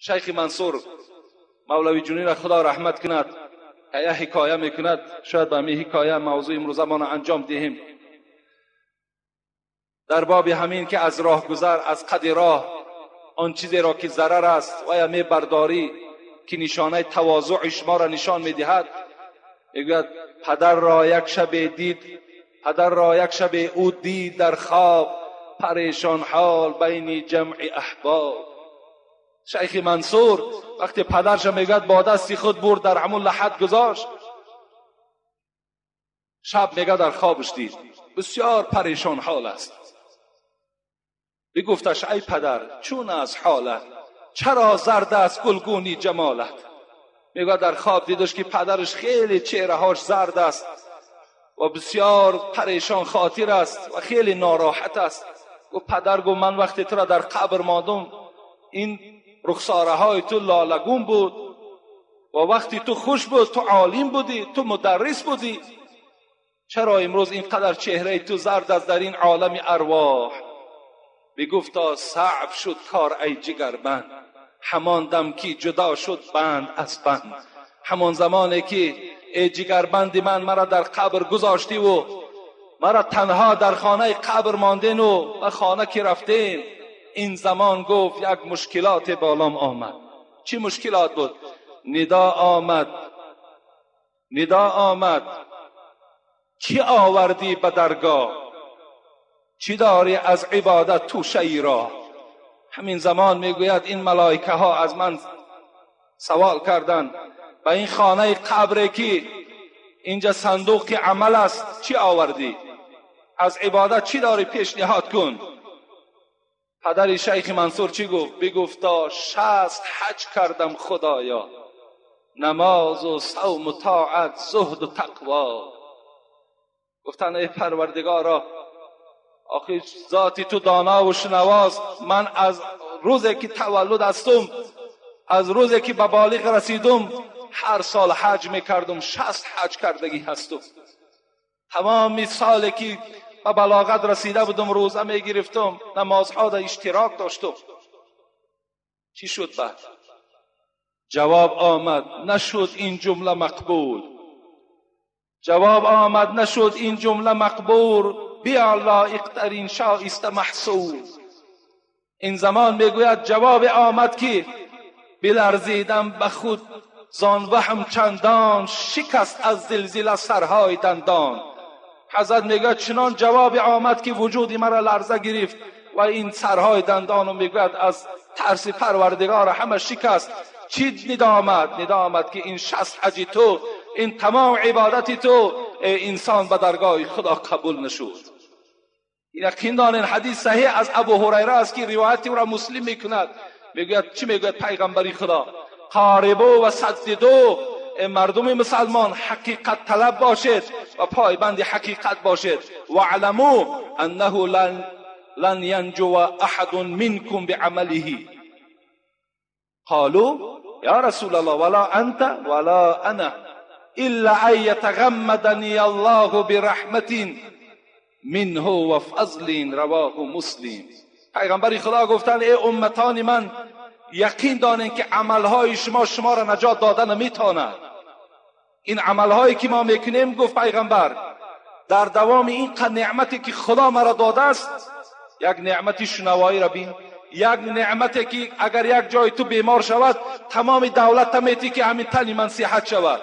Шайхи Мансур Мавлави Ҷунӣ را خدا رحمت کند یک حکایه میکند. شاید به همین حکایه موضوع امروز ما انجام دهیم. در باب همین که از راه گذر، از قد راه آن چیزی را که ضرر است و یا می برداری که نشانه تواضع شما را نشان میدهد. میگوید پدر را یک شب دید، پدر را یک شب او دید در خواب، پریشان حال بین جمع احباب. شیخ منصور وقتی پدرش میگوید با دستی خود برد در همون لحد گذاشت، شب میگه در خوابش دید بسیار پریشان حال است. بگفتش ای پدر چون از حالت، چرا زرد است گلگونی جمالت؟ میگه در خواب دیدش که پدرش خیلی چهره‌هاش زرد است و بسیار پریشان خاطر است و خیلی ناراحت است. گفت پدر، گفت من وقتی تو را در قبر ماندم این رخساره های تو لالگون بود و وقتی تو خوش بود تو عالم بودی، تو مدرس بودی، چرا امروز اینقدر چهره تو زرد است در این عالم ارواح؟ بگفتا صعب شد کار ای جگربند، همان دم که جدا شد بند از بند. همان زمانی که ای جگربند من مرا در قبر گذاشتی و مرا تنها در خانه قبر ماندین و به خانه که رفتین، این زمان گفت یک مشکلات بالام آمد. چی مشکلات بود؟ ندا آمد، ندا آمد، چی آوردی به درگاه، چی داری از عبادت توشه ای را؟ همین زمان میگوید این ملائکه ها از من سوال کردند به این خانه قبر که اینجا صندوق عمل است چی آوردی، از عبادت چی داری پیشنهاد کن. پدر شیخ منصور چی گفت؟ بگفتا 60 حج کردم خدایا، نماز و صوم و طاعت، زهد و تقوا. گفتن ای پروردگارا، آخه ذاتی تو دانا و شنواست، من از روزی که تولد هستم، از روزی که به بالغ رسیدم هر سال حج میکردم، 60 حج کردگی هستم. تمام سالی که به بلاغت رسیده بودم روزه میگرفتم، نمازها در اشتراک داشتم. چی شد بعد؟ جواب آمد نشد این جمله مقبول. جواب آمد نشد این جمله مقبول، بیا لایق ترین شایسته محصول. این زمان میگوید جواب آمد که بلرزیدم به خود زان وهم چندان، شکست از زلزله سرهای دندان. حضرت میگوید چنان جواب آمد که وجودی مرا لرزه گرفت و این سرهای دندانو میگوید از ترس پروردگار همه شکست. چی ندا آمد؟ ندا آمد که این 60 حج تو، این تمام عبادت تو انسان به درگاه خدا قبول نشد. یقین دانین حدیث صحیح از ابو هریره است که روایت او را مسلم میکند. میگوید چی میگوید پیغمبری خدا؟ قاربو و سددو، مردم مسلمان حقیقت طلب باشید و پایبند حقیقت باشید. و علمو انه لن ینجو احد منکم بعمله. قالوا یا رسول الله ولا انت ولا انا الا ان يتغمدني الله برحمة منه وفضل. رواه مسلم. پیغمبر خدا گفتند ای امتان من، یقین دانین که عملهای شما شما را نجات داده نمیتواند. این عملهایی که ما میکنیم، گفت پیغمبر، در دوام این نعمتی که خدا مرا داده است، یک نعمت شنوایی را بین، یک نعمتی که اگر یک جای تو بیمار شود تمام دولت میتی که همین تنی من صحت شود،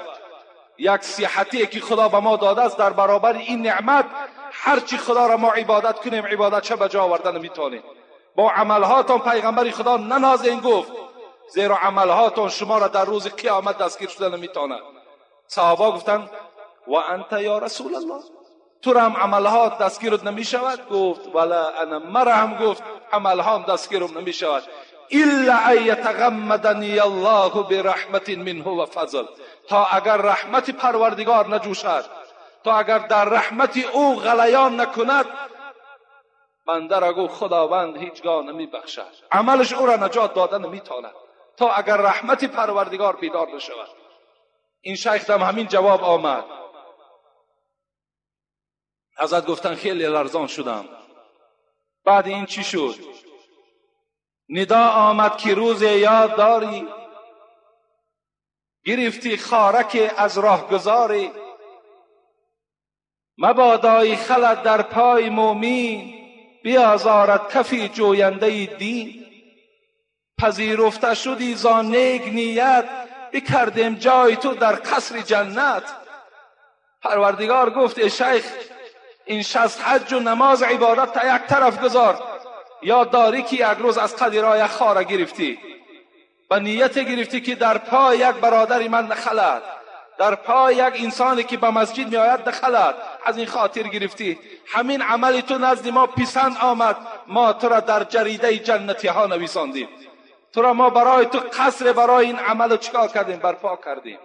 یک صحتی که خدا به ما داده است، در برابر این نعمت هرچی خدا را ما عبادت کنیم عبادت چه به جا آورده نمیتونیم. با عملهاتان پیغمبر خدا ننازین گفت، زیرا عملهاتان شما را در روز قیامت دستگیر شده نمیتواند. صحابه گفتند و انت یا رسول الله، تو را هم عملهات دستگیرت نمیشود؟ گفت ولا انا، مرا هم گفت عملهام دستگیرم نمیشود، الا ان یتغمدنی الله برحمت منه و فضل. تا اگر رحمت پروردگار نجوشد، تا اگر در رحمت او غلیان نکند، بنده را گفت خداوند هیچگاه نمیبخشد، عملش او را نجات داده نمیتواند تا اگر رحمت پروردگار بیدار نشود. این شیخ دم همین جواب آمد. حضرت گفتن خیلی لرزان شدم. بعد این چی شد؟ Нидо омад ки рӯзе ёд дорӣ, гирифтӣ хораке аз роҳгузорӣ. Мабодои халат дар пой мӯмин, биозорад кафи ҷӯяндаи дин. Пазируфта шудӣ зон нек ният, бикардем ҷои ту дар қасри ҷаннат. Парвардигор гуфт: эй шайх, ин 60 ҳаҷу намоз ибодат та як тараф гузор, ёд дорӣ ки як рӯз аз қади роҳ як хора гирифтӣ, ба нияте гирифтӣ ки дар пой як бародари ман нахалад, дар пой як инсоне ки ба масҷид меояд нахалад, аз ин хотир гирифтӣ. Ҳамин амали ту назди мо писанд омад, мо тура дар ҷаридаи ҷаннатиҳо нависондем. Тура мо барои ту қасре барои ин амалу чикор кардем? Барпо кардем.